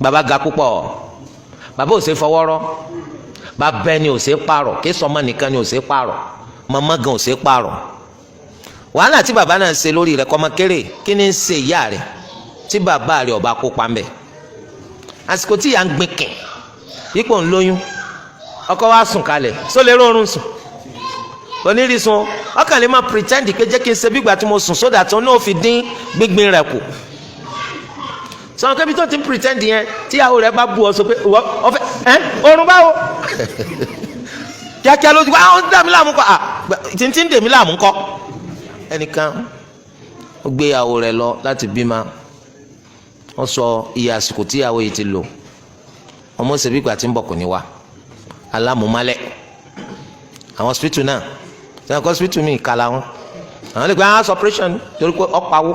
Bàbá ga púpọ̀, bàbá ò ṣe fọwọ́rọ́, bàbá ẹni ò ṣe pààrọ̀, kí sọmọ nìkan ni ò ṣe pààrọ̀, màmá gan ò ṣe pààrọ̀. Wàhálà tí bàbá náà ṣe lórí rẹ̀ kọ́mọ kéré. Kí ni ń ṣe ìyá rẹ̀ tí bàbá rẹ̀ ọba kópa ń bẹ̀? Àsìkò tí ìyá ń gbin kìn ipò ń lóyún, ọkọ wa sùn kalẹ̀, sólè rọrùn sùn, onírí sun, ọkàn lè máa pretend pé jẹ́ kí n ṣe bí ìgbà tí mo sùn sódà tó náà fi dín gbíngbin rẹ̀ kù. Sọ̀rọ̀ kébi tó ti ń pretend yẹn, tíyàwó rẹ̀ bá bu ọ sọ pé ọfẹ ẹ oorun báwo kíákíá lójú wa, ó ń dà mí láàmú kọ́, à tí ń dè mí láàmú kọ́. Ẹnìkan ó gbé ìyàwó rẹ̀ lọ láti bímọ. Wọ́n sọ iye àsìkò tíyàwó yìí ti lò. Ọmọ ṣe bí ìgbà tí ń bọ̀, kò ní wá alámúmálẹ̀. Àwọn hospital náà sẹ́yìn kọ́, hospital mi kala wọn, àwọn lè gba house operation torí pé ọ̀páwó.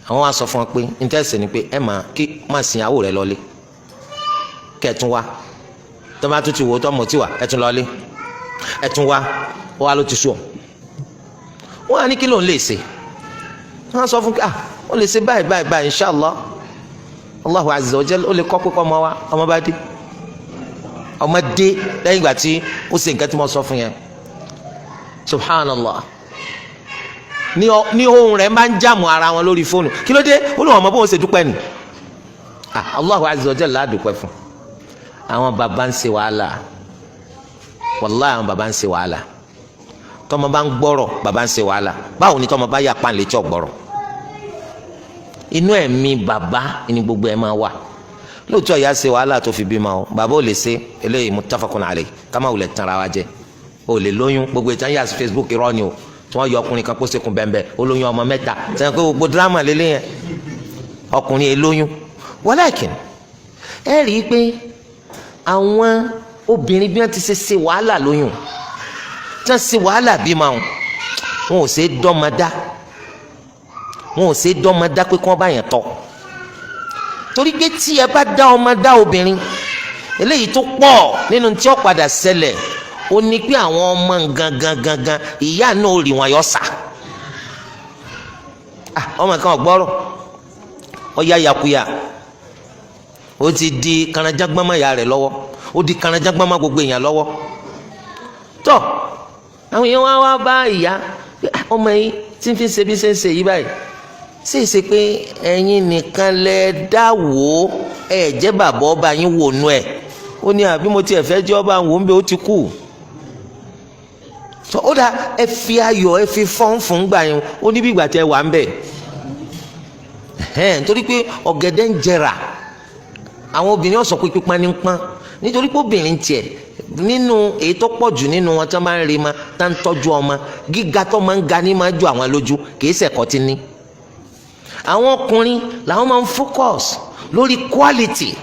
Àwọn wa sọ fún wọn pé ntẹ́sẹ̀ ni pé ẹ máa kí máa sin ìyàwó rẹ lọlé, kẹtùn wá. Tó bá tún ti wò ó tó mọ̀ tí wà, ẹ tún lọlé, ẹ tún wá. Ó wá ló ti sùn. Wọ́n á ní kí ló ń lè ṣe? Wọ́n á sọ fún ah, ó lè ṣe báyìí báyìí báyìí, inshallah, Allahu azza wa jalla ó lè kọ́ pé kọ́ ọmọ wa. Ọmọ bá dé, ọmọ dé lẹ́yìn ìgbà tí ó ṣe nǹkan tí mo sọ fún yẹn. Subhanallah, ní ohun rẹ̀ máa ń jàmù ara wọn lórí fóònù. Kí ló dé? Ó lóun ọmọ bóun ṣe dúpẹ́ nì. Ah, Allahu azza wa jalla, dúpẹ́ fún. Àwọn bàbá ń ṣe wàhálà, wàláhì, àwọn bàbá ń ṣe wàhálà. Tọmọ bá ń gbọ́rọ̀, bàbá ń ṣe wàhálà. Báwo ni tọmọ bá yà pàǹlẹ̀ tí ò gbọ́rọ̀? Inú ẹ̀mí bàbá ni gbogbo ẹ̀ máa wà. Lóòótọ́, ìyá ṣe wàhálà tó fi bímọ o, bàbá ò lè ṣe eléyìí. Muttafaqun alayhi. Ká má wulẹ̀ tanra wa jẹ. O lè lóyún. Gbogbo ìtàn yà sí Facebook, irọ́ ni o. Tí wọ́n yọ ọkùnrin kan kó sekun bẹ́ẹ̀, ó lóyún ọmọ mẹ́ta sẹ́yìn pé gbogbo dírámà lélẹ̀ yẹn, ọkùnrin yẹn lóyún. Walakin ẹ rí i pé àwọn obìnrin, bí wọ́n ti ṣe ṣe wàhálà lóyún, tí wọ́n ṣe wàhálà bímọ, wọn ò ṣe dọ́mọdá, wọn ò ṣe dọ́mọdá pé kí wọ́n bá yẹn tọ́. Torí pé tí ẹ bá dá ọmọ dá obìnrin, eléyìí tó pọ̀ nínú tí ó padà ṣẹlẹ̀, ó ní pé àwọn ọmọ gangan gangan, ìyá náà ò rí wọn yọ sá. Ọmọ kan ọgbọ́rọ̀, ọya yakuya, ó ti di kanajágbọ́nmọ́ ìyá rẹ̀ lọ́wọ́, ó di kanajágbọ́nmọ́ gbogbo èèyàn lọ́wọ́. Tọ́ àwọn èèyàn wá wá bá ìyá ọmọ yìí tí ń fi ṣe bí ṣe ń ṣe yìí báyìí, ṣe é ṣe pé ẹ̀yin nìkan lẹ dá wò ó, ẹ jẹ́ bàbá ọba yín wò nú ẹ̀? Ó ní àbí mo tiẹ̀ fẹ́ jẹ́ ọba wò ń bẹ, ó ti kú. Ó dà, ẹ fi ayọ̀, ẹ fi fọ́n fún gbà yín. Ó ní bí ìgbà tẹ wà ń bẹ̀ ẹ̀hẹ́n, nítorí pé ọ̀gẹ̀dẹ̀ ń jẹrà. Àwọn obìnrin ó sọ pé pípọ́n ní pọ́n, nítorí pé obìnrin tiẹ̀ nínú èyí tó pọ̀ jù nínú wọn tí wọ́n bá ń rí ma tá ń tọ́jú ọmọ, gíga tó máa ń ga ní máa ju àwọn lójú, kìí ṣẹ̀kọ́ ti ní. Àwọn ọkùnrin làwọn máa ń focus lórí quality,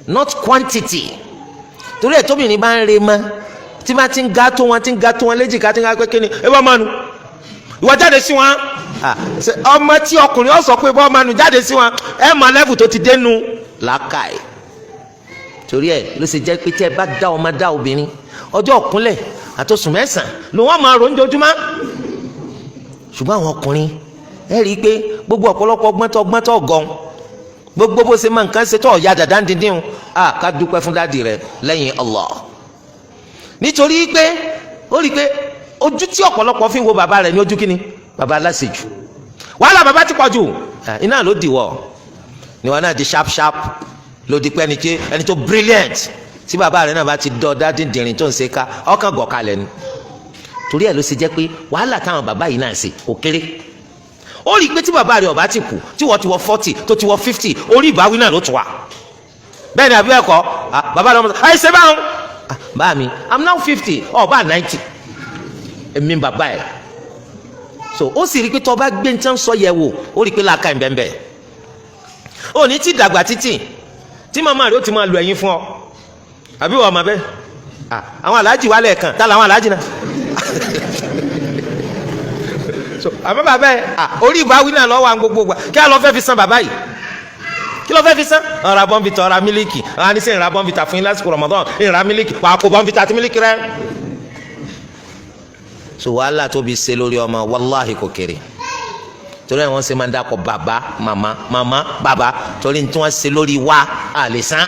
not quantity. Torí ẹ̀, tóbìnrin bá ń rí ma, tí bá ti ń ga tó wọn, tí ń ga tó wọn léjìká, tí ń ga pé kíni ẹ bá máa nu ìwọ jáde sí wọn. Ọmọ tí ọkùnrin ó sọ pé bọ́ máa nu jáde sí wọn, ẹ mọ level tó ti dénú làákàyè. Torí ẹ ló ṣe jẹ́ pé tí ẹ bá dá ọmọ dá obìnrin, ọjọ́ òkúnlẹ̀ àtòsùn 9 ló wọ́n máa rò ń jojúmọ́. Ṣùgbọ́n àwọn ọkùnrin, ẹ rí i pé gbogbo ọ̀pọ̀lọpọ̀ ọgbọ́ntọ́ ọgbọ́ntọ́ gan, gbogbo bó ṣe máa nǹkan ṣe tó ọ̀ya dàda ń díndín, a ká dúpẹ́ fún daddy rẹ lẹ́yìn Allah. Nítorí pé ó rí i pé ojú tí ọ̀pọ̀lọpọ̀ fi ń wo bàbá rẹ̀ ní ojú kíni? Bàbá aláṣejù, wàhálà bàbá ti pọ̀ jù. Iná ló dìwọ̀ ni wọn náà di sharp sharp, ló di pé ẹni tó brilliant. Tí bàbá rẹ̀ náà bá ti dọ́ dádìndìnrín tó ń ṣe ká, ọkàn gọ̀kalẹ̀ ni. Torí ẹ̀ ló ṣe jẹ́ pé wàhálà táwọn bàbá yìí náà ṣe kò kéré. Ó rí i pé tí bàbá rẹ̀ ọ̀bá ti kú, tí wọ́n ti wọ 40, tó ti wọ 50, orí ìbáwí náà ló tún wà. Bẹ́ẹ̀ ni àbí ẹ̀kọ́? Bàbá rẹ̀ ọmọ ẹ̀ ṣe báwọn bá mi, I'm now 50, ọba 90, èmi bàbá ẹ̀. So ó sì rí i pé tó bá gbé ní tí wọ́n sọ yẹ̀ wò, ó rí i pé làákà ẹ̀ bẹ́ẹ̀ ó ní tí dàgbà títì tí màmá rẹ̀ ó ti máa lu ẹ̀yìn fún ọ, àbí wọ́n ọmọ bẹ́ẹ̀? Àwọn aláàjì wà lẹ́ẹ̀kan tá làwọn aláàjì náà. So àmọ́ bàbá ẹ̀, orí ìbáwí náà lọ́wọ́ àwọn gbogbo gbà. Kí á lọ fẹ́ fi san bàbá yìí? Kí ló fẹ́ fi san? Ọ̀rọ̀ Bournvita, ọ̀rọ̀ mílíkì. Ọ̀rọ̀ anísẹ́ ìrà Bournvita fún yín lásìkò Ramadan, ìrà mílíkì, wàá kó Bournvita àti mílíkì rẹ. So wàhálà tóbi ṣe lórí ọmọ, wàláhì kò kéré. Torí àwọn ṣe máa ń dákọ̀ bàbá, màmá, màmá, bàbá, torí tí wọ́n ṣe lórí wa à lè san.